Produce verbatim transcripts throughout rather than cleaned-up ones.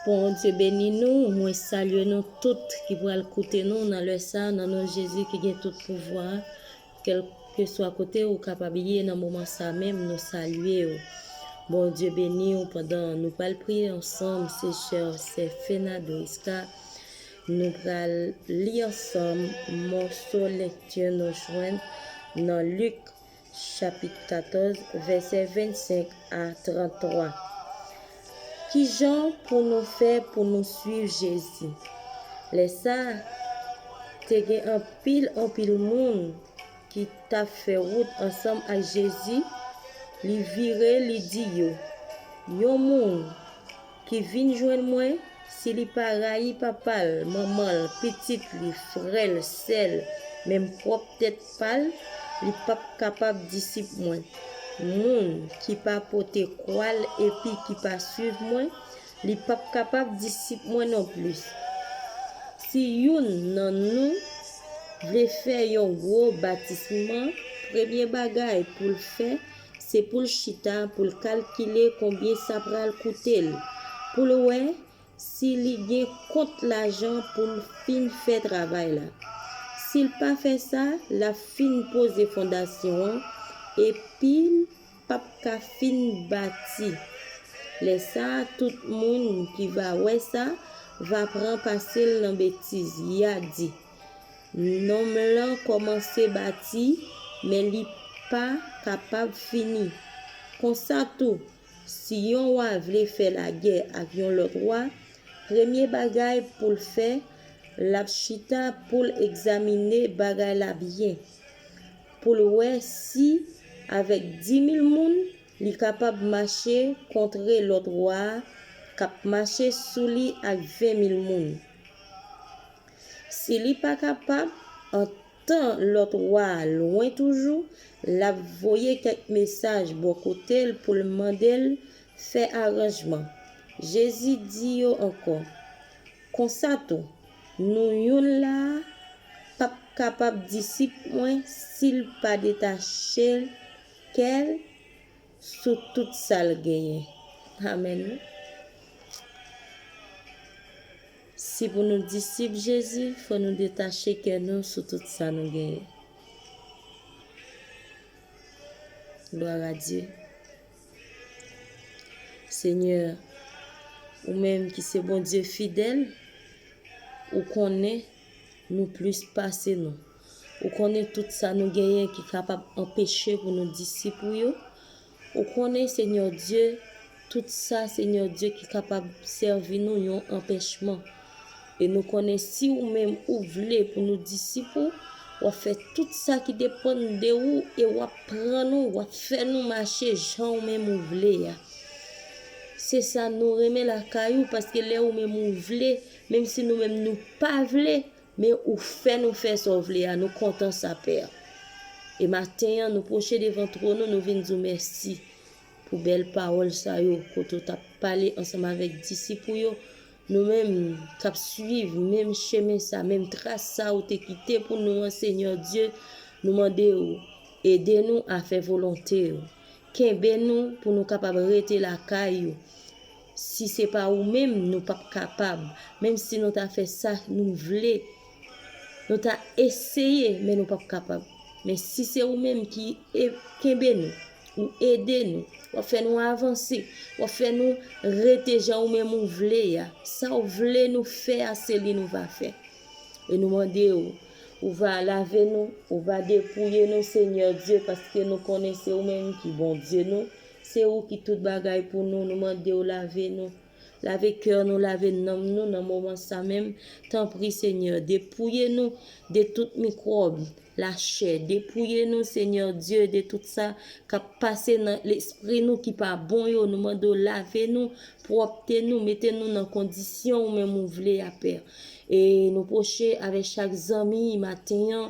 Bondye beni nou. Mwen salye nou tout ki pral koute nou nan lè sa, nan non Jezi ki gen tout pouvwa. Kèlkeswa kote ou kapab ye nan moman sa menm, nou salye w. Bondye beni w. Pandan nou pral priye ansanm, se chè sè Fena Doriska. Nou pral li ansanm mòso lekti nou jwenn nan Lik chapit katòz, vèsè vennsenk a tranntwa. Kijan pou nou fè pou nou swiv Jezi? Lè sa a, te gen anpil, anpil moun ki t ap fè wout ansanm ak Jezi. Li vire, li di yo, yon moun ki vin jwenn mwen, si li pa rayi papa l, manman l, pitit li, frè l, sè l, menm pwòp tèt pa l, li p ap kapab disip mwen. Moun ki pa pote kwa l epi ki pa swiv mwen, li p ap kapab disip mwen non plis. Si youn nan nou vle fè yon gwo batisman, premye bagay pou l fè, se pou l chita, pou l kalkile konbyen sa pral koute l, pou l wè si li gen kont lajan pou l fin fè travay la. Si l pa fè sa, l ap fin poze fondasyon an, epi l p ap ka fin bati. Lè sa a, tout moun ki va wè sa va pran pase l nan betiz. Y a di, nonm lan kòmanse bati, men li pa kapab fini. Konsa tou, si yon wa vle fè lagè ak yon lòt wa, premye bagay pou l fè, l ap chita pou l egzamine bagay la byen, pou l wè si, avèk dimil moun, li kapab mache kontre lòt wa a k ap mache sou li ak ven mil moun. Si li pa kapab, antan lòt wa a lwen toujou, l ap voye kèk mesaj bò kote l pou l mande l fè aranjman. Jezi di yo ankò, konsa tou, nou youn la a p ap kapab disip mwen si l pa detache kè l sou tout sa l genyen. Amèn. Si pou nou disip Jezi, fò nou detache kè nou sou tout sa nou genyen. Glwa a Dye. Senyè, ou menm ki se Bondye fidèl, ou konnen nou plis pase nou. Ou konnen tout sa nou genyen ki kapab anpeche pou nou disip ou yo. Ou konnen, Senyè Dye, tout sa, Senyè Dye, ki kapab sèvi nou yon anpèchman. E nou konnen si ou menm ou vle pou nou disip ou, w ap fè tout sa ki depann de ou e w ap pran nou, w ap fè nou mache jan ou menm ou vle a. Se sa nou renmen lakay ou, paske lè ou menm ou vle, menm si nou menm nou pa vle, men ou fè nou fè sa w vle a, nou kontan sa, Pè. E maten an, nou pwoche devan twòn ou, nou vin di w mèsi pou bèl pawòl sa yo, kote w t ap pale ansanm avèk disip ou yo. Nou menm k ap swiv menm chemen sa, menm tras sa ou te kite pou nou an, Senyè Dye, nou mande w, ede nou a fè volonte w. Kenbe nou pou nou kapab rete lakay ou. Si se pa ou menm, nou p ap kapab. Menm si nou ta fè sa nou vle, nou ta eseye, men nou p ap kapab. Men si se ou menm ki e-, kenbe nou, ou ede nou, w ap fè nou avanse, w ap fè nou rete jan ou menm ou vle a. Sa w vle nou fè a, se li nou va fè. E nou mande w, ou va lave nou, ou va depouye nou, Senyè Dye, paske nou konnen se ou menm ki Bondye nou, se ou ki tout bagay pou nou. Nou mande w lave nou, lave kè nou, lave nanm nou nan moman sa menm. Tanpri, Senyè, depouye nou de tout mikwòb lachè. Depouye nou, Senyè Dye, de tout sa k ap pase nan lespri nou ki pa bon yo. Nou mande w lave nou, pwòpte nou, mete nou nan kondisyon ou menm ou vle a, Pè. E nou pwoche avèk chak zanmi maten an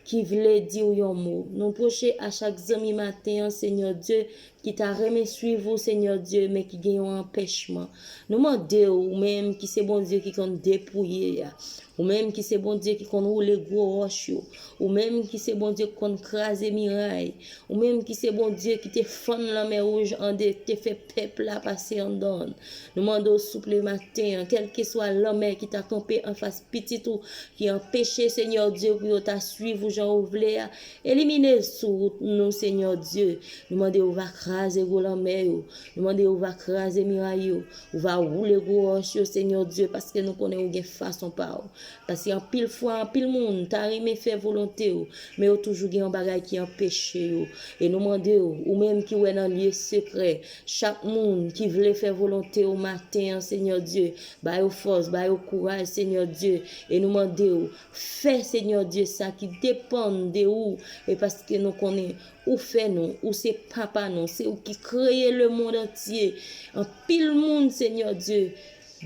ki vle di w yon mo. Nou pwoche a chak zanmi maten an, Senyè Dye, ki ta renmen swiv ou, Senyè Dye, men ki gen yon anpèchman. Nou mande w, ou menm ki se Bondye ki konn depouye a, ou menm ki se Bondye ki konn woule gwo wòch yo, ou menm ki se Bondye ki konn kraze miray, ou menm ki se Bondye ki te fann lanmè wouj an de, ki te fè pèp la pase anndan l. Nou mande w souple maten an, kèlkeswa lanmè ki ta kanpe anfas pitit ou, ki anpeche, Senyè Dye, pou yo ta swiv ou jan ou vle a, elimine l sou wout nou, Senyè Dye. Nou mande ou va kraze gwo lanmè yo. Nou mande ou va kraze miray yo. Ou va woule gwo wòch yo, Senyè Dye, paske nou konnen ou gen fason pa w. Paske anpil fwa, anpil moun ta renmen fè volonte w, men yo toujou gen yon bagay ki anpeche yo. E nou mande w, ou menm ki wè nan lye sekrè, chak moun ki vle fè volonte w maten an, Senyè Dye, ba yo fòs, ba yo kouraj, Senyè Dye. E nou mande w, fè, Senyè Dye, sa ki depann de ou. E paske nou konnen ou fè nou, ou se papa nou, se ou ki kreye lemonn antye. Anpil moun, Senyè Dye,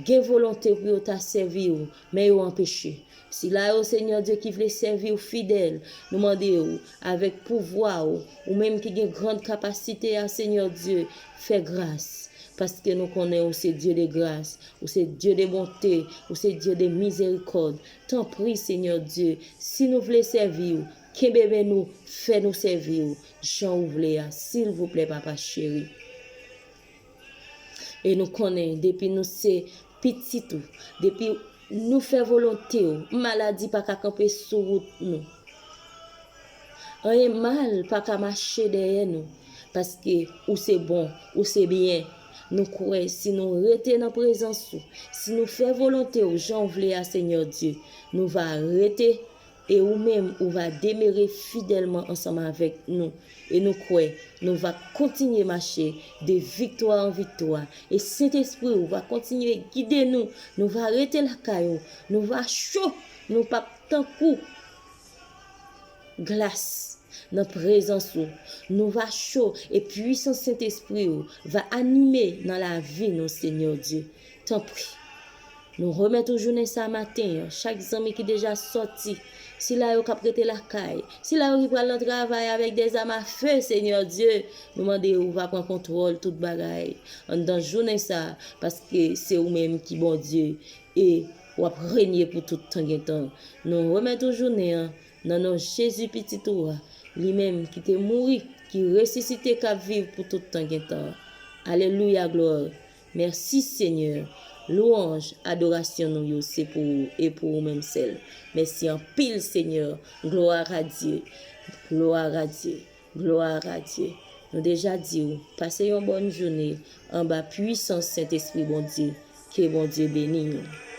gen volonte pou yo ta sèvi w, men yo anpeche. Sila yo, Senyè Dye, ki vle sèvi w fidèl, nou mande w, avèk pouvwa w, ou menm ki gen grann kapasite a, Senyè Dye, fè gras. Paske nou konnen ou se Dye de gras, ou se Dye de bonte, ou se Dye de mizerikòd. Tanpri, Senyè Dye, si nou vle sèvi w, kenbe men nou, fè nou sèvi w jan ou vle a, silvouplè, Papa cheri. E nou konnen, depi nou se pitit ou, depi nou fè volonte w, maladi pa ka kanpe sou wout nou. Anyen mal pa ka mache dèyè nou, paske ou se bon, ou se byen. Nou kwè si nou rete nan prezans ou, si nou fè volonte w jan w vle a, Senyè Dye, nou va rete e ou menm, ou va demere fidèlman ansanm avèk nou. E nou kwè, nou va kontinye mache de viktwa an viktwa. E Sentespri ou va kontinye gide nou. Nou va rete lakay ou. Nou va cho. Nou p ap tankou glas nan prezans ou. Nou va cho e pwisans Sentespri ou va anime nan lavi nou, Senyè Dye. Tanpri. Nou remèt ou jounen sa maten an, chak zanmi ki deja sòti, sila yo k ap rete lakay, sila yo ki pral nan travay avèk dèzam afe, Senyè Dye, nou mande ou va pran kontwòl tout bagay anndan jounen sa, paske se ou menm ki Bondye e w ap renye pou tout tan gen tan. Nou remèt ou jounen an nan non Jezi Pitit ou a, li menm ki te mouri, ki resisite, k ap viv pou tout tan gen tan. Alelouya, glwa. Mèsi, Senyè. Lwanj, adorasyon nou yo se pou ou e pou ou menm sèl. Mèsi anpil, Senyè. Glwa a Dye. Glwa a Dye. Glwa a Dye. Nou deja di w, pase yon bòn jounen anba pwisans Sentespri Bondye. Ke Bondye beni nou.